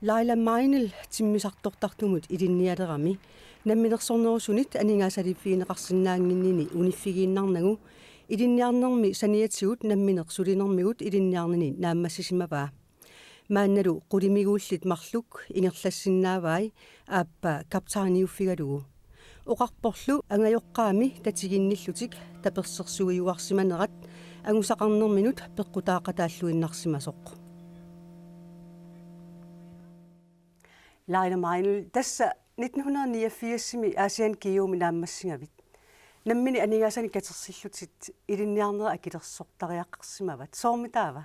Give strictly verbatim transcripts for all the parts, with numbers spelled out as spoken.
Laila Meinl timmisartortartumut ilinnialerami namminersornerusunit aningaasaliiffigineqarsinnaannginnini uniffigiinnarnagu ilinniarnermi saniatigut nammineq sulinermigut ilinniarnini naammassisimavaa. Maannalu qulimiguullit marluk ingerlassinnaavai aappa kaptajniuffigalugu. Oqarporlu angajoqqaami tatiginnillutik tapersersuiuarsimanerat angusaqarnerminut peqqutaaqataalluinnarsimasoq. Laila Meinl, tassa nitten hundrede niogfirsimi Aasianni GU-mi naammassigavit. Nammineq aningaasanik katersillutit ilinniarnera akilersortariaqarsimavat. Soormi taava?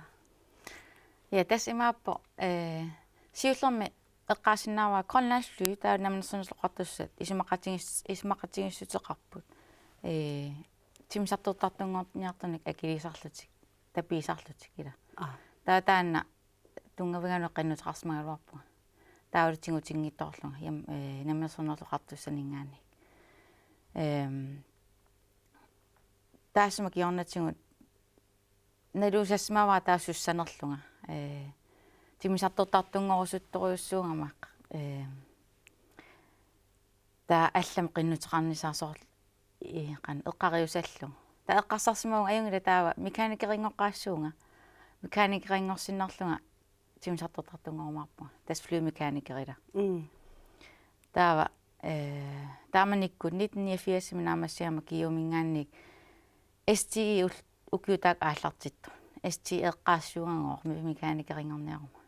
Ja, tassa imaappoq, eh, siullermik eqqaasinnaavara Grønlands Fly, taava Namminersornerullutik Oqartussat isumaqatigiis-, isumaqatigiissuteqarput. Eh, timmisartortartunngorniartunik akiliisarlutik, tapiisarlutik ila. Aa. Taava taanna tunngavigalugu qinnuteqarsimagaluarpunga. Taavalu tigutinngitsoorlunga, jam-, eh, Namminersornerullutik Oqartussaninngaanniit. Ehm, taassuma kingornatigut naluusassimavara taava sussanerlunga. Eh, timmisartortartunngorusuttorujussuugama. Eh, taava allamik qinnuteqarnissaa soorlu, eh, qanoq eqqariusallugu. Taava eqqarsarsimavunga ajunngilaq taava mekanikerinngorpaassuunga. Mekanikerinngorsinnarlunga timmisartortartunngorumaarpunga. Tassa flymekaniker ila. Mm. Taava, eh, taamanikkut nitten niogfirsimi naammassigama GU-minngaanniit STI ul-, ukiut taakku aallartittut. STI eqqaassuugagooq, me-, mekanikerinngorniaruma.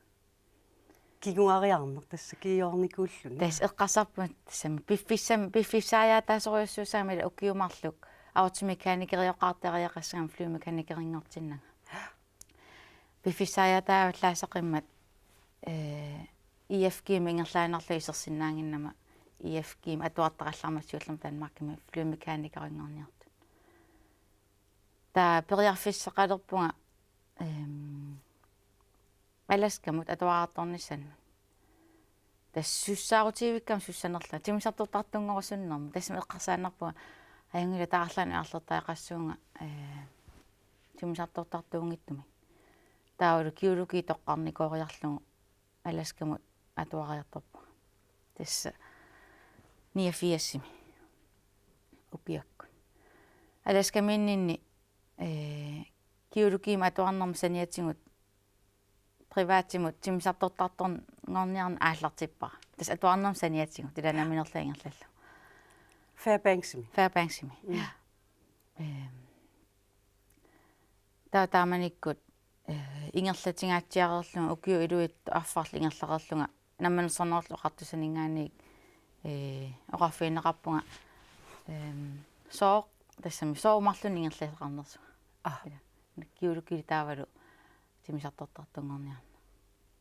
Kinguariarneq tassa GU-rnikuulluni. Tassa eqqarsarpunga tassami piffissam-, piffissaajaataasorujussuussaagama ila ukiut marluk automekanikerioqaartariaqassagama flymekanikererunngortinnanga. Piffissaajaataavallaasaqimmat, eh, IFG-mi ingerlaannarlugu isersinnaannginnama IFG-mi atuartarallarmat siullermik Danmarkimi flymekanikerunngorniartut. Taava periarfissaqalerpunga, ehm, Alaskamut atuariartornissannut. Tassa sussaarutigivikkama sussanerlunga, timmisartortartunngorusunnermut, tassami eqqarsaannarpunga, ajunngilaq taarlaanut aarlertariaqassuunga, eh, timmisartortartuunngitsumik. Taavalu geologi toqqarnikooriarlugu Alaskamut atuariartorpunga. Tassa niogfirsimi ukiakkut. Alaskamiinninni, eh, geologimik atuarnermut saniatigut privatimut timmisartortartunngorniarneq aallartippara. Tassa atuarnermut saniatigut, ila namminerlunga ingerlallugu. Fairbanksimi. Fairbanksimi. Mm. Ehm, taava taamanikkut, eh, ingerlatingaatsiareerlunga ukiut iluit arfarlu ingerlareerlunga Namminersornerullutik Oqartussaninngaanniit, eh, oqarfigineqarpunga, ehm, sooq, tassami sooq marlunnik ingerlasaqarnersunga. Ah. Ila. Geologi taavalu timmisartortartunngorniarneq.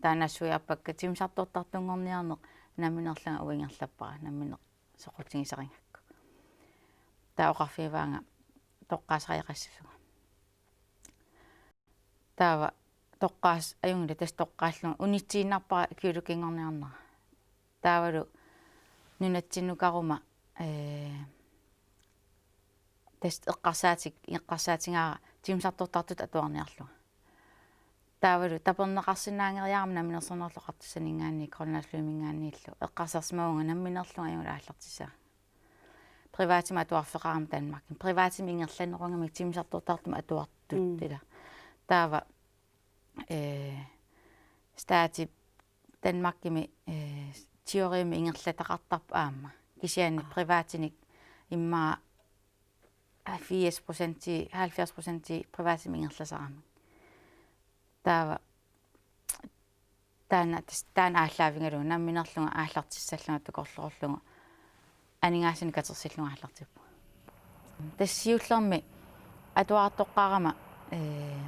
Taanna assut aappakka timmisartortartunngorniarneq namminerlunga uanga ingerlappara, nammineq soqutigisarigakku. Taava oqarfigaanga toqqaasariaqassasunga. Taava toqqaas-, ajunngilaq tassa toqqaallunga unitsiinnarpara geologinngorniarnera. Taavalu nunatsinnukaruma, eh, tassa eqqarsaatik-, eqqarsaatigaara timmisartortartutut atuarniarlunga. Taavalu taperneqarsinnaanngeriarama Namminersornerullutik Oqartussaninngaanniit Grønlands Flyminngaanniillu eqqarsarsimavunga namminerlunga ajunngilaq aallartissaanga. Privatimik atuarfeqarama Danmarkimi. Privatimik ingerlanerugamik timmisartortartumik atuartut. Mm. Ila. Taava, eh, statip Danmarkimi, eh, teorimik ingerlataqartarpoq aamma. Kisianni Ah. privatinik immaqa firs procenti, halvfjerds procenti privatimik ingerlasaramik. Taava taanna, tas-, taanna aallaavigalugu namminerlunga aallartissallunga takorloorlugu aningaasanik katersillugu aallartippunga. Tassa siullermik atuartoqqaarama, eh,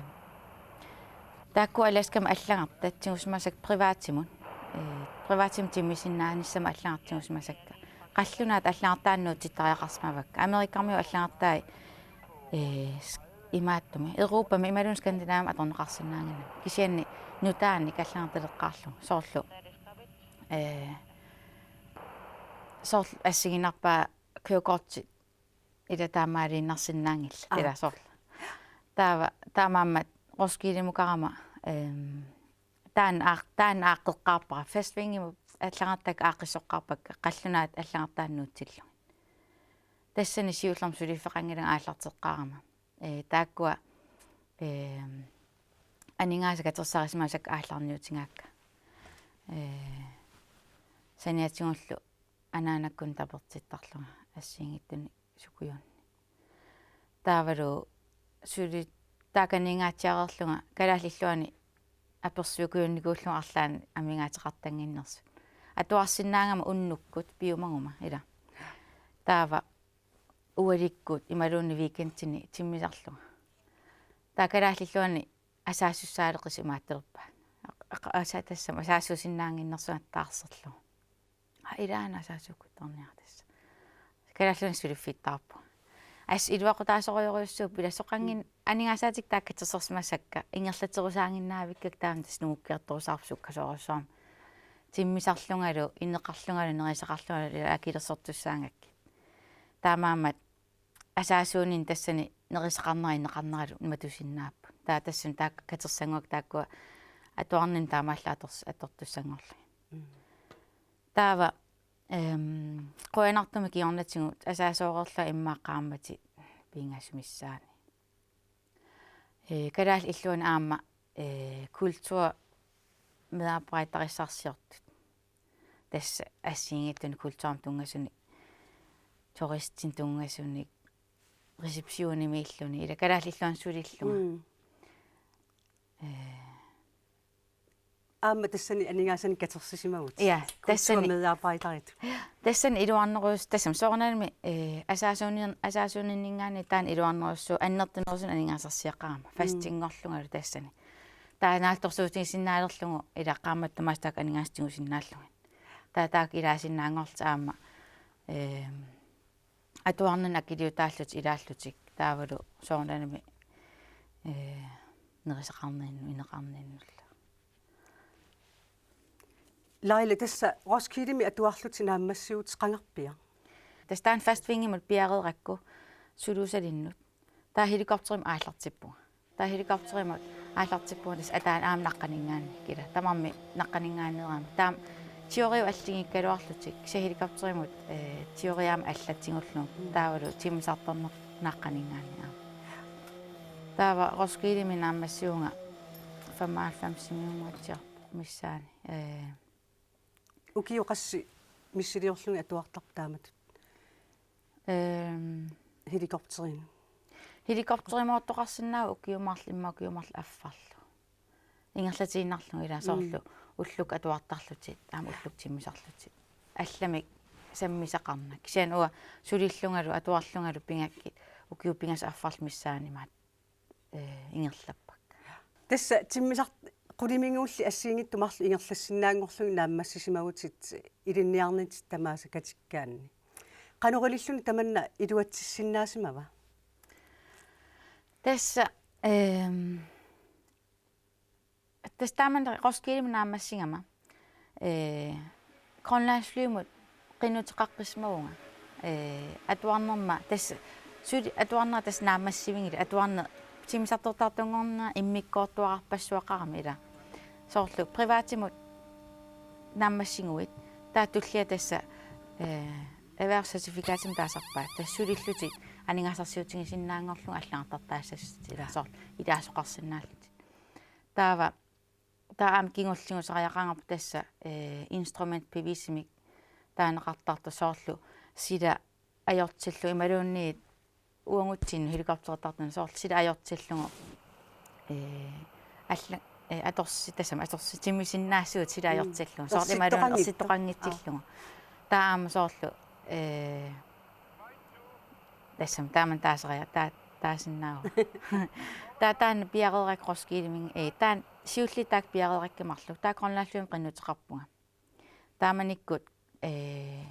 taakku Alaskami allagartat tigusimasakka privatimut, eh, privatimut timmisinnaanissamut allagartat tigusimasakka. Qallunaat allagartaat nuutsittariaqarsimavakka. Amerikkarmiut allagartai, eh, s-, imaattumik. Europami imaluunniit Skandinaviami atorneqarsinnaannginnami. Kisianni nutaanik allagartaleqqaarlugu. Soorlu, eh, soorlu assigiinnarpaa kørekorti ila taamaaliinnarsinnaanngillat. Aa. Ila soorlu. Taava, taamaammat Roskildemukarama, ehm, taanna aaq-, taanna aaqqeqqaarpara. Fastsvingimut allagartakka aaqqissoqqaarpakka, qallunaat allagartaat nuutsillugit. Tassani siullermik suliffeqanngilanga aallarteqqaarama. Ee, taakkua, ee, aningaasat katersarisimasakka aallarniutigaakka. Ee, saniatigullu anaanakkut tapertittarlunga assigiinngitsunik sukujuunni. Taavalu suli taakaniingaatsiareerlunga kalaallit illuanni apersuukujunnikuullunga arlaannik amigaateqartannginnersut. Atuarsinnaagama unnukkut piumaguma ila. Taava ualikkut imaluunniit weekendini timmisarlunga. Taava kalaallit illuanni asaasussaaleqisut imaattulerpaat. Aq-, aq-, asa-, tassami asaasuusinnaannginnersunga taarserlugu. Aa, ilaana asaasuukkuttarniartassa. Kalaallit Nunaanni suliffittaarpunga. Assut iluaqutaasorujorujussuupput, ila soqanngin-, aningaasaatikka taakku katersorsimasakka, ingerlaterusaaginnaavikkakka taama tassa nungukkiartorusaarput sukkasoorujussuarmik. Timmisarlungalu, ineqarlungalu, nerisaqarlungalu, ila akilersortussaagakkit. Taamaammat asaasuunini tassani nerisaqarnera ineqarneralu matusinnaapput. Taava tassani taakku katersannguakka taakkua atuarnini taamaallaat ators-, atortussanngorlugit. Mm. Taava, ehm, qujanartumik kingornatigut asaasooreerlunga immaqa qaammatit pingasut missaanni. Ee, kalaallit illuanni aamma, ee, kultur medarbejderissarsiortut. Tassa assigiinngitsunik kulturimut tunngasunik, turistinik tunngasunik, receptionimiilluni, ila kalaallit illuanni sulillunga. Mm. Ee. Aamma tassani aningaasanik katersisimavutit. Ja, tassani. Kulturmedarbejderitut. Tassani iluarnerus-, tassami soorunalimi, ee, asaasuunner-, asaasuunnerninngaanniit taanna iluarnerussuuvoq annertunerusunik aningaasarsiaqarama. Mm. Fastinngorlungalu tassani. Taava naatsorsuutigisinnaalerlugu ila qaammatit tamaasa taakku aningaasat tigusinnaallugit. Taava taakku ilaasinnaanngorlutik aamma, ee, atuarnerni akiliutaallutik ilaallutik taavalu soorunalimi, ee, nerisaqarninnut, ineqarninnullu. Laila, tassa Roskildemi atuarlutit naammassivutit qangarpiaq? Tassa taanna Fastsvingimut piareerakku suluusalinnut. Taava helikopterimut aallartippunga. Taava helikopterimut aallartippunga tassa ataani aamma naqqaninngaanniit ila. Tamarmik naqqaninngaanneeramik. Taava tyveriut alligiikkaluarlutik. Kisianni helikopterimut, ee, tyveri aamma allatsigullugu. Mm. Taavalu timmisartorneq naqqaninngaanniit aamma. Taava Roskildemi naammassivunga femoghalvfemsimiunnguatsiarpoq missaani. Ee. Ukiut qassit missiliorlugit atuartarpit taamatut? Ehm. Helikopterinik. Helikopterimoortoqarsinnaavoq ukiut marluk, immaqa ukiut marluk affarlu. Ingerlatiinnarlugu ila soorlu. Mm. Ullukkut atuartarlutit, aamma ullukkut timmisarlutit. Allamik sammisaqarnak. Kisianni uanga sulillungalu, atuarlungalu pingakkit, ukiut pingasut affarlu missaani imaattoq, ee, ingerlappakka. Tassa timmisar-, qulimiguulli assigiinngitsut marluk ingerlassinnaanngorlugit naammassisimavutit ilinniarnitit tamaasa katikkaanni. Qanoq ililluni tamanna iluatsissinnaasimava? Tassa, ehm, tassa taamani Roskildemi naammassigama, ee, Grønlandsflymut qinnuteqaqqissimavunga. Ee, atuarnerma tassa suli atuarnera tassa naammassivigilu, atuarneq timmisartortartunngornera immikkoortuararpassuaqarami ila. Soorlu privatimut naammassiguit taava tullia tassa, ee, erhvervscertifikatimik taasarpaat. Tassa sulillutik aningaasarsiutigisinnaanngorlugit allagartartaassasutit ila soorlu ilaasoqarsinnaallutik. Taava taava aamma kingulliusariaqarparput tassa, ee, instrumentbevisimik taaneqartartoq soorlu sila ajortillugu imaluunniit uagutsinnut helikopterittartunut soorlu sila ajortillugu, ee, alla-, ee, atorsi-, tassami atorsi-, timmisinnaasuutit sila Mm. ajortillugu. Soorlu imaluunniit ersittoqanngitsoq. Ersittoqanngitsillugu. Aa. Taava aamma soorlu, ee, tassami taamani taasariaq-, taa-, taasinnaavoq. Taava taanna piareerakku Roskildemi, ee, taanna siulliit taakku piareerakkit marluk. Taava Grønlandsflymut qinnuteqarpunga. Taamanikkut, ee,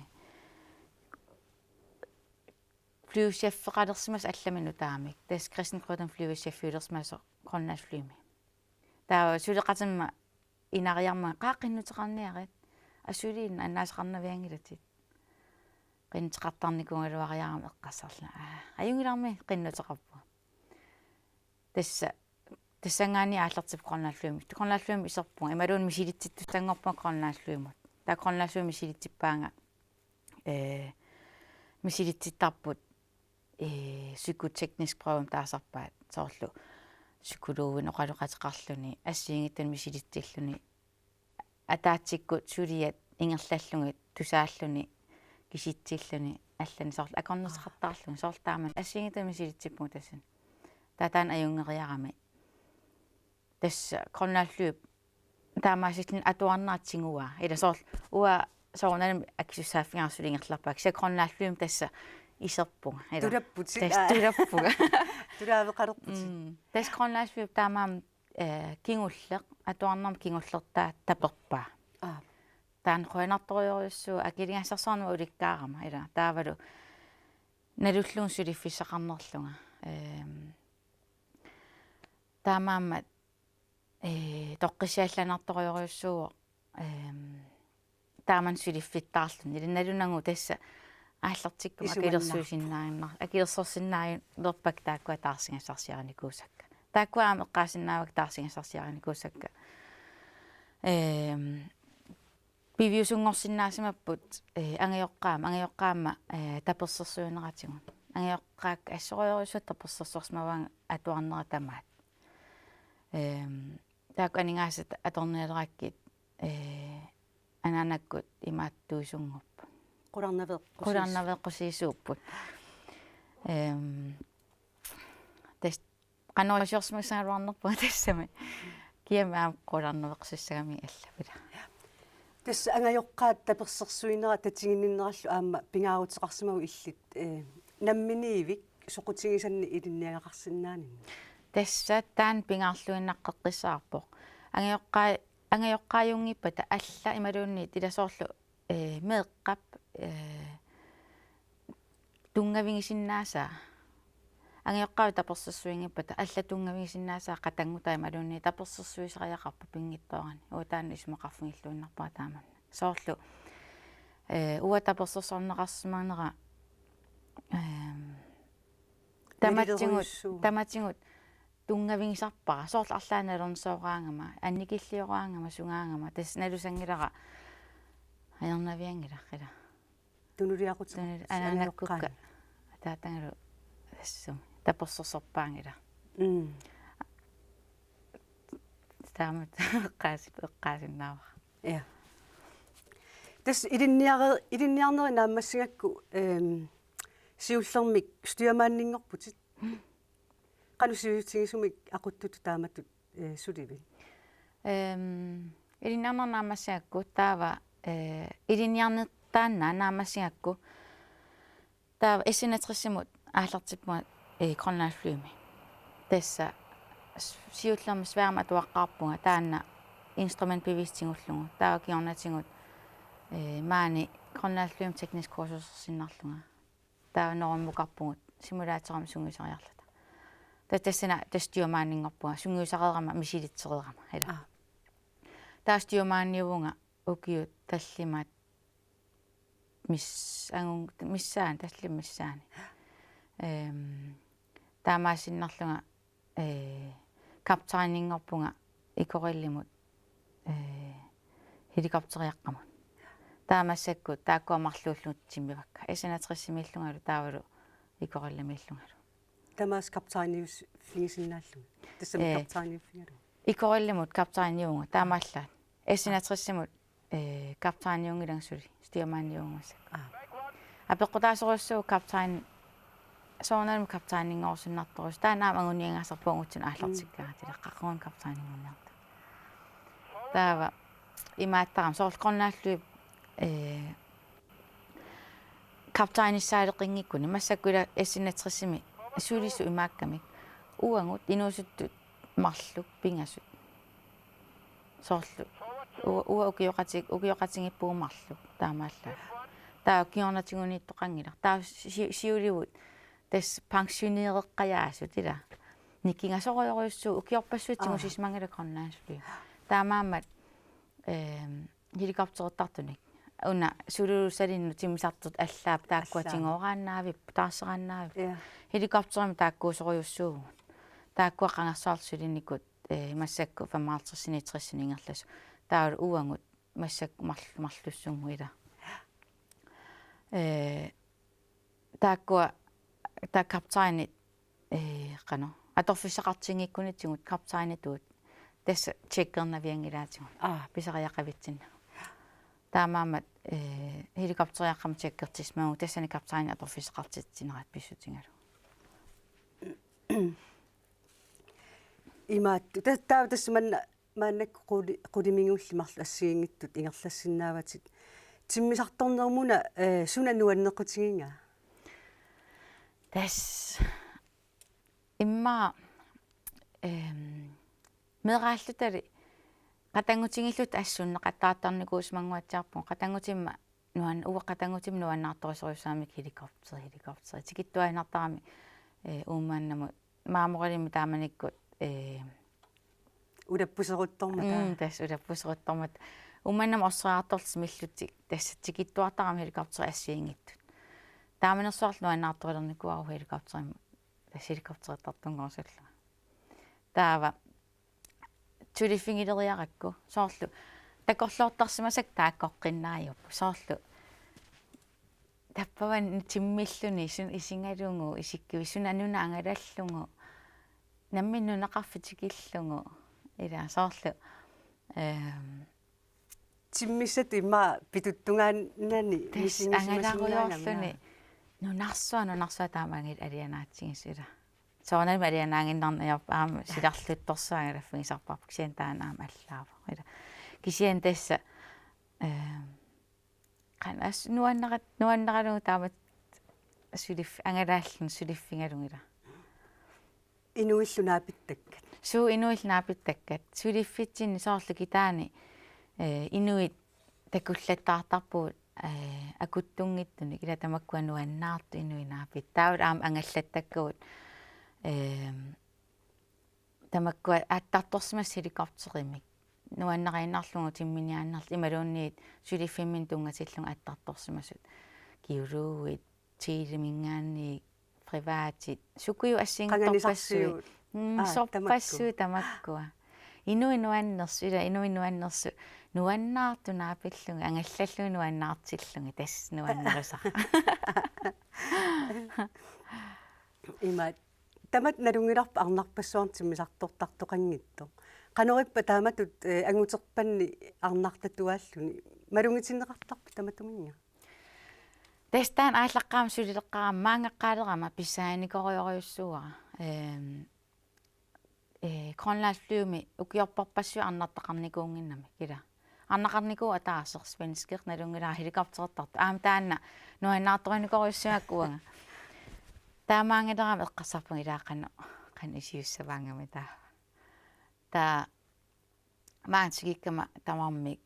flychefeqalersimasoq allami nutaamik. Tassa Kristian Kreutzmann flychefiulersimasoq Grønlandsflymi. Taava suleqatima inariarmat qaa qinnuteqarniarit. Asuli annaasaqarnavianngilatit. Qinnuteqartarnikuugaluariarama eqqarsarlunga. Aa, ajunngilarmi qinnuteqarpunga. Tassa tassanngaanniit aallartipput Grønlandsflymi. Grønlandsflymi iserpunga, imaluunniit misilitsittussanngorpunga Grønlandsflymut. Taava Grønlandsflymi misilitsippaanga, ee, misilitsittarput, ee, psykoteknisk prøve taasarpaat, soorlu psykologinik oqaloqateqarluni, assigiinngitsunik misilitsilluni, ataatsikkut suliat ingerlallugit tusaalluni kisitsilluni allanik soorlu akornuteqartarluni, soorlu taamani assigiinngitsunik misilitsippugut tassani. Taava taanna ajunngeriarami. Tassa Grønlandsflyp taamaasilluni atuarnera tiguaa. Ila soorlu uanga soorunalimi akisussaaffigaara suli ingerlalluarpara. Kisianni Grønlandsflymi tassa iserpunga. Ila. Tulapputit. Tassa tulappunga. Tulaaveqalerputit. Mm. Tassa Grønlandsflyp taamaammat, eh, kingulleq, atuarnermut kingulleq taava taperpaa. Aa. Taanna qujanartorujussuuvoq akiligassarsiornermut ulikkaarama, ila. Taavalu nalullugu suliffissaqarnerlunga. Ehm, taamaammat, ee, toqqissiallanartorujussuuvoq, ehm, taamani suliffittaarluni. Ila nalunagu tassa aallartikkuma isumannaarpoq. Akilersuusinnaaginnar-, akilersorsinnaaginnarpakka taakkua taarsigassarsiarinikuusakka. Taakkua aamma eqqaasinnaavakka taarsigassarsiarinikuusakka. Ehm, piviusunngorsinnaasimapput, eh, angajoqqaama, angajoqqaama, eh, tapersersuineratigut. Angajoqqaakka assorujussuaq tapersersorsimavaannga atuarnera tamaat. Ehm, taakku aningaasat atornialerakkit, eh, anaanakkut imaattuisunngorput. Qularnaveeqqusiis-. Qularnaveeqqusiisuupput. Ehm, tassa qanoq iliorsimassagaluarnerpunga tassami. Kiamik aamma qularnaveeqqusiissagamigit allappoq. Tassa angajoqqaat tapersersuinera tatiginninnerallu aamma pingaaruteqarsimavoq illit, eh, namminiivik soqutigisannik ilinniagaqarsinnaaninni. Tassa taanna pingaarluinnaqqeqqissaarpoq. Angajoqqaa-, angajoqqaajunngippat alla imaluunniit ila soorlu, eh, meeqqap, eh, tunngavigisinnaasaa. Angajoqqaavit tapersersuinngippata alla tunngavigisinnaasaa qatanngutaa imaluunniit tapersersuisariaqarpoq pinngitsoorani. Uanga taanna isumaqarfigilluinnarpara taamanna. Soorlu, eh, uanga tapersersorneqarsimanera, ehm, tamatigut, nalilerujussuuvoq. Tamatigut tunngavigisarpara. Soorlu arlaannik nalornisooraangama, annikillioraangama, sungaangama, tassa nalusanngilara ajornavianngilaq, ila. Tunuliaqutigalugu. Tunuli-, anaanakkukka. Angajoqqaanni. Ataatagalu tassami. Tapersersorpaanngilaq. Mm. Taamatut eqqaasi-, eqqaasinnaavara. Ja. Tassa ilinniare-, ilinniarneri naammassigakku, ehm, siullermik styrmandinngorputit. Mm. Qanoq sivisutigisumik aquttutut taamatut, eh, sulivit? Ehm, ilinniarnerit naammassigakku taava, eh, ilinniarnerit taanna naammassigakku taava S enogtresimut aallartippunga, eh, Grønlandsflymi. Tassa s-, siullermik Sverigemut atuaqqaarpunga taanna instrumentbevis tigullugu. Taava kingornatigut, eh, maani Grønlandsflymi teknisk kursusersinnarlunga. Taava normukarpugut simulatorimik sungiusariarluta. Taava tassani tassa styrmandinngorpunga sungiusareerama misilitsereerama, ila. Aa. Taava styrmandiuvunga ukiut tallimat mis-, angun-, missaani, tallimat missaani. Ehm, taamaasinnarlunga, eh, kaptajninngorpunga Ikorillimut, eh, helikopteriaqqamut. Taava massakkut taakkua marluullugit timmivakka. S enogtresimiillungalu taavalu Ikorillimiillungalu. Tamaasa kaptajniuffigisinnaallugit. Tassami, eh, kaptajniuffigalugu. Ikorillimut kaptajniuvunga taamaallaat. S enogtresimut, eh, kaptajniunngilanga suli, styrmandiuvunga massakkut. Aa. Apeqqutaasorujussuuvoq kaptajn-, soorunami kaptajninngorusunnartorujussuuvoq. Taanna aamma anguniagassarput uagutsinnut aallartikkaangatilla, mm, qaqugu kaptajninngunniarta. Taava imaattarami soorlu Grønlandsflyp, eh, kaptajnissaaleqinngikkuni massakkut ila S enogtresimi sulisut imaakkamik. Uagut inuusuttut marluk pingasut. Soorlu. U-, uanga ukioqati-, ukioqatigiippugut marluk taamaallaat. Taava kingornatiguniittoqanngilaq. Taava si-, siulivut tassa pensionereqqajaasut ila. Nikingasorujorujussuupput, ukiorpassuit, aa, tigusisimanngilakka Grønlandsfly. Taamaammat, ehm, helikoptertartunik. Una sululusalinnut timmisartut allaat taakkua, allaat, tigooraannaavippoq, taarseraannaavippoq. Ja. Helikopterimik taakkuusorujussuuvugut. Taakkua qangarsuarli sulinikut eh, massakkut femoghalvtredsini tressini ingerlasut. Taavalu uagut massakkut marl-, marlussunngilaq. Eh, taakkua, taava kaptajnit, eh, qanoq, atorfissaqartinngikkunitsigut kaptajnitut tassa tjekkernavianngilaatigut. Aa, pisariaqavitsinnagit. Taamaammat, eh, helikopteriaqqamut tjekkertissimavugut, tassani kaptajnit atorfissaqartitsinerat pissutigalugu. Imaattoq. Ta-, taava tassa maanna, maannakkut quli-, qulimiguulli marluk assigiinngitsut ingerlassinnaavatit. Timmisartornermuna, eh, suna nuannequtigigaa? Tassa immaqa, ehm, meeraallutali qatanngutigiilluta assut sunneqattaartarnikuusimannguatsiarpunga, qatanngutima nuan-, uanga qatanngutima nuannaartorisorujussuugami helikopteri, helikopteri. Tikittuaannartarami, eh, Uummannamut, Maamorilimmi taamanikkut, eh, ulappuseruttormata. Mm, tassa ulappuseruttormata. Uummannamut orseriartorluta timillutik, tassa tikittuartarami helikopteri assigiinngitsut. Taamanersuarlu nuannaartorilernikuuara helikopterimut, tassa helikopterittartunngorusullunga. Taava suliffigileriarakku, soorlu takorloortarsimasakka taakkoqqinnaajuppu, soorlu tappavani timmilluni, suna isigalugu, isikkivi-, suna nuna angalallugu, nammineq nunaqarfik tikillugu, ila soorlu, ehm, timmissat immaqa pituttungaanani tassa misigisimasinnaagami. Angalarujoorluni nunarsuaq, nunarsuaq taama angalaarluni alianaatsigisut, ila. Soorunami alianaaginnarneq ajorput, aamma silarluttorsuaq angalaffigisarparput, kisianni taanna aamma allaavoq, ila. Kisianni tassa, ehm, qanoq, assut nuannara-, nuannaralugu taamatut suliff-, angalaalluni suliffigalugu, ila. Inuillu naapittakkat. Suu, inuillu naapittakkat. Suliffitsinni soorlu kitaani, eh, inuit takullattaartarpugut, eh, akuttunngitsunik, ila, tamakkua nuannaartut inuit naapittat. Taavalu aamma angallattakkagut, ehm, tamakkua attartorsimasut helikopterimik. Nuannariinnarlugu timminiaannarlutik, imaluunniit suliffimminni tunngatillugu attartorsimasut. Geologit, Teleminngaanniit, privatit, sukujuit assigiinngitsorpassuit. Qanganisarsiut. Mm, aa, sorpassuit tamakku. Tamakku. Inuit nuannersut, ila, inuit nuannersut. Nuannaartut naapillugit, angallallugit nuannaartillugit, tassa nuannerusara. Imaat, tamatta nalunngilarput arnarpassuarnik timmisartortartoqanngitsoq. Qanorippa taamatut, eh, anguterpanni arnartatuaalluni? Malugitinneqartarpit tamatuminnga? Tassa taanna aallaqqaammut sulileqqaarama, maanngaqqaalerama pissanganikuuarujussuuara. Ehm, eh, Grønlandsflymi ukiorparpassuit arnartaqarnikuunnginnamik, ila. Arnaqarnikuuvoq ataaseq, svenskit, nalunngilara helikopterittartut. Aamma taanna nuannaartorinikuuarujussuugakku uanga. Taamaanngilarama eqqarsarpunga, ila, qanoq, qanoq iliussavaangami taava. Taava maanga tikikkama tamarmik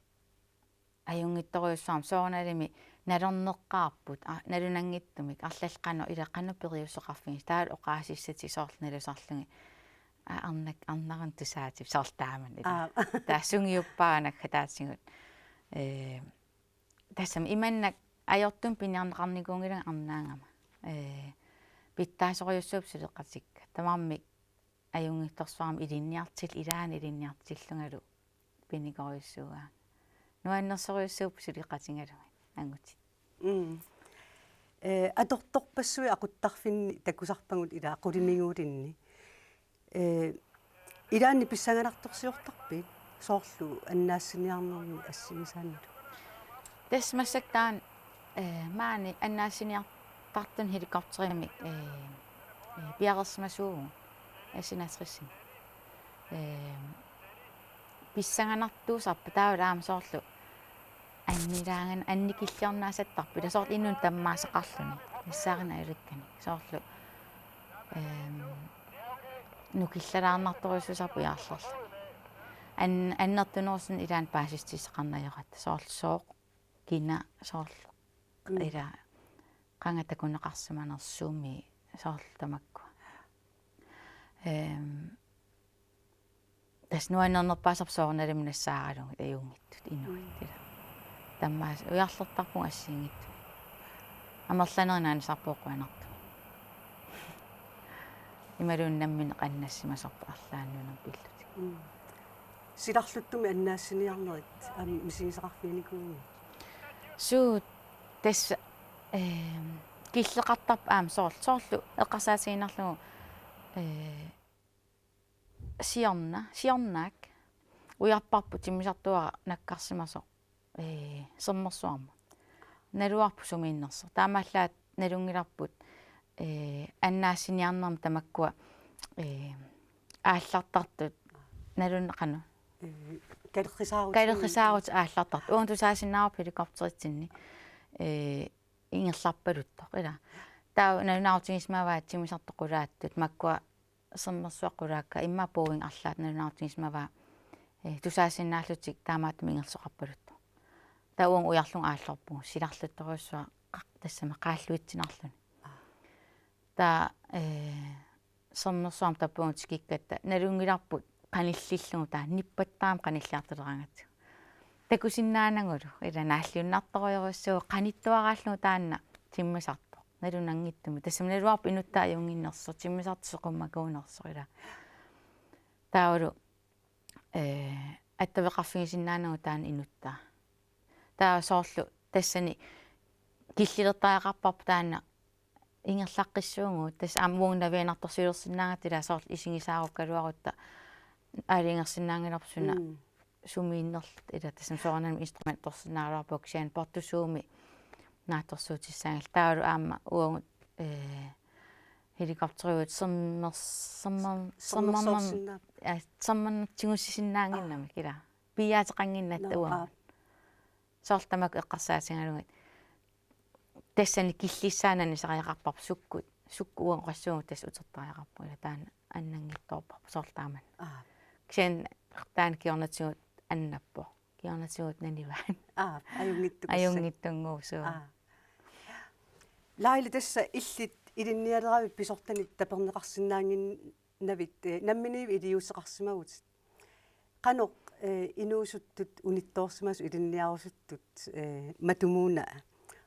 ajunngitsorujussuarmik, soorunalimi nalorneqqaarput, a, nalunanngitsumik, arlallit qanoq, ila, qanoq periuseqarfigisat, taavalu oqaasissatik soorlu nalusarlugit, a, arnak-, arnarunaq tusaatip, soorlu taamani, ila. Aap. Taava sungiuppaat naggataatigut. Eh, tassami imannak ajortumik piniarneqarnikuunngilanga arnaagama. Eh, pitsaasorujussuupput suleqatikka. Tamarmik ajunngitsorsuarmik ilinniartil-, ilaanni ilinniartillungalu piniartorujussuugaat. Nuannersorujussuupput suleqatigalugit angutit. Mm. Eh, atortorpassuit aquttarfinni takusarpagut, ila, qulimiguulinni. Eh, ilaanni pissanganartorsiortarpit soorlu annaassiniarnermi assigisaannilu? Tassa massakkut taanna, eh, maani annaassiniartartuni helikopterimik, eh, eh, piareersimasuuvugut S enogtresini. Eh, pissanganartuusarpoq, taavalu aamma soorlu annilaangan-, annikilliornaasattarpoq, ila, soorlu inunnut tammaasaqarluni, nassaarineq ajulakkanik. Soorlu, ehm, nukillalaarnartorujussuusarpoq ujarlerluni. An-, annertunerusumik ilaanni paasissutissaqarneq ajoratta. Soorlu sooq, kina, soorlu, mm, ila, qanga takuneqarsimanersumi, soorlu tamakku. Ehm, tassa nuannernerpaasarpoq soorunalimi nassaaralugit ajunngitsut inuit, mm, ila. Tammaas-, ujarlertarpugut assigiinngitsut. Amerlanerit naanisarpugut qujanartumik. Imaluunniit nammineq annassimasorput arlaannik nunamut pillutik. Silarluttumik annaassiniarnerit aamma misigisaqarfiginikuuiuk? Suu, tassa, ehm, killeqartarpoq aamma soorlu, soorlu eqqarsaatigiinnarlugu, eh, siorna, siornaak ujarparput timmisartuara nakkarsimasoq, eh, sermersuarmut. Naluarput sumiinnersoq. Taamaallaat nalunngilarput, eh, annaassiniarnermi tamakkua, eh, aallartartut nalunneqanu. Kalerrisaarutit. Kalerrisaarutit aallartartut. Uunga tusaasinnaavarput helikopteritsinni, eh, ingerlarpaluttoq, ila. Taava nalunaarutigisimavaat timmisartut qulaattut, makkua sermersuaq qulaakka, immaqa Boeing arlaat nalunaarutigisimavaa, eh, tusaasinnaallutik taamaattumik ingerlasoqarpaluttoq. Taava uunga ujarlunga aallorpugut, silarluttorujussuaq qa-, tassami qaalluitsinarluni. Taava, eh, sermersuarmut tappavunga tikikkatta nalunngilarput qanillillugu, taava nippattaarami qanilliartuleraangatsigu. Takusinnaanagulu, ila, naalliunnartorujorujussuuvoq, qanittuaraallugu taanna timmisartoq nalunanngitsumik. Tassami naluarput inuttaa ajunnginnersoq, timmisartoq seqummakuunersoq, ila. Taavalu, eh, attaveqarfigisinnaanagu taanna inuttaa. Taava soorlu tassani killilertariaqarparput taanna ingerlaqqissuugut, tassa aamma uunga navianartorsiulersinnaagatta, ila, soorlu isigisaarukkaluarutta aalajangersinnaanngilarput suna. Mm. Sumiinnerluta, ila, tassami soorunami instrumentertorsinnaagaluarput, kisianni portusuumi naatsorsuutissaanngillat. Taavalu aamma uagut, eh, helikopteriuvugut sermer-, sermer-, sermerner-, sermersuorsinnaa-, ja, sermernertigussisinnaannginnamik, ila. Piiaateqannginnatta. Nå, uagut. Aap. Soorlu tamakku eqqarsaatigalugit. Tassani killissaanani sariaqarparput sukkut, sukkut uagut oqassuugut tassa utertariaqarpugut, ila, taanna annanngitsoorparput soorlu taamanna. Aap. Kisianni taanna kingornatigut annappoq. Kingornatigut nanivaat. Aap, ajunngitsukussat. Ajunngitsunnguusoq. Aap. Laila, tassa illit ilinnialeravit pisortanit taperneqarsinnaannginnavit, eh, namminiiviit iliuuseqarsimavutit. Qanoq, eh, inuusuttut unittoorsimasut ilinniarusuttut, eh, matumuuna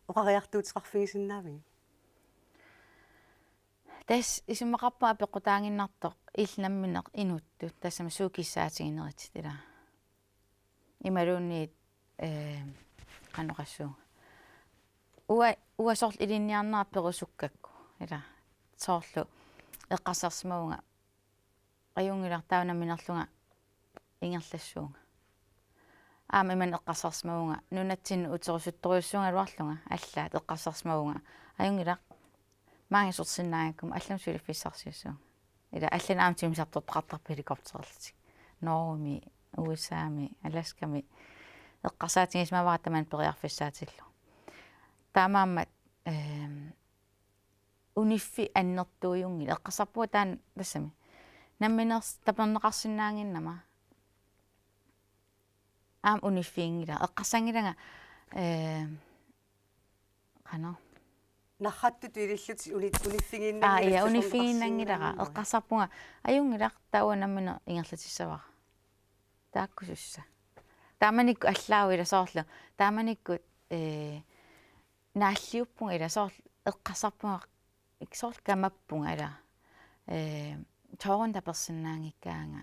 oqariartuuteqarfigisinnaavigit? Tassa isumaqarpunga apeqqutaaginnartoq illit nammineq inuttut, tassami suut kissaatigineritit, ila. Imaluunniit, eh, qanoq oqassuunga. Uanga, uanga soorlu ilinniarnera perusukkakku, ila. Soorlu eqqarsarsimavunga, ajunngilaq, taava namminerlunga ingerlassuunga. Aamma imannak eqqarsarsimavunga, nunatsinnut uterusuttorujussuugaluarlunga allaat eqqarsarsimavunga, ajunngilaq, maanga isersinnaagakku allamik suliffissarsiussavunga. Ila, allanik aamma timmisartortaqartarput helikopterillutik. Norgemi, U S A-mi, Alaskami eqqarsaatigisimavara tamanna periarfissaatillugu. Taamaammat, ehm, uniffik annertuujunngilaq. Eqqarsarpunga taanna tassami nammineq taperneqarsinnaannginnama. Aamma uniffiginngilanga. Eqqarsanngilanga, eh, qanoq. Narrattutut ilillutit uni-, uniffigiinnanngilatit. Aa, ja, uniffigiinnanngilara. Eqqarsarpunga, ajunngilaq, taava uanga nammineq ingerlatissavara. Taakkusussa. Taamanikkut allaavoq, ila, soorlu. Taamanikkut, eh, naalliuppunga, ila, soorlu eqqarsarpunga, ik-, soorlu kamappunga, ila. Eh, sooruna tapersinnaanngikkaanga,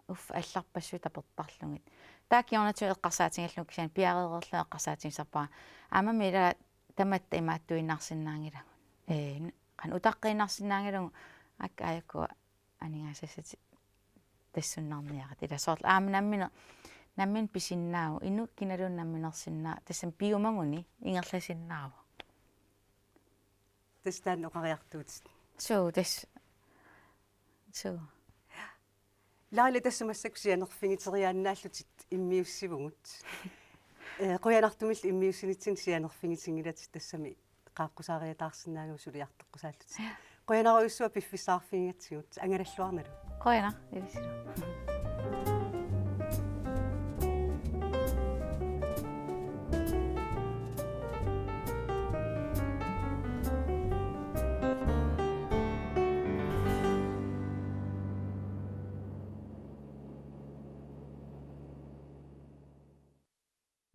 uffa allarpassuit tapertarlugit. Taava kingornatigut eqqarsaatigillugu, kisianni piareereerlunga eqqarsaatigisarpara. Aammami, ila, tamatta imaattuinnarsinnaanngilagut. Eh, n-, qanoq utaqqiinnarsinnaanngilagut, ak-, aajuku aningaasassatit tassunnarniarit. Ila, soorlu aamma nammineq, nammineq pisinnaavoq, inuk kinaluunniit namminersinnaa-, tassami piumaguni ingerlasinnaavoq. Tassa taanna oqariartuutit. Suu, tassa. Suu. Laila, tassa massakkut sianerfigiteriaannaallutit immiussivugut. Eh, qujanartumillu immiussinitsinni sianerfigitinngilatit, tassami qaaqqusaariataarsinnaagavit suliartoqqusaallutit. Qujanarujussuaq piffissaqarfigigatsigut, angalalluarnalu. Qujanaq, ilissilu.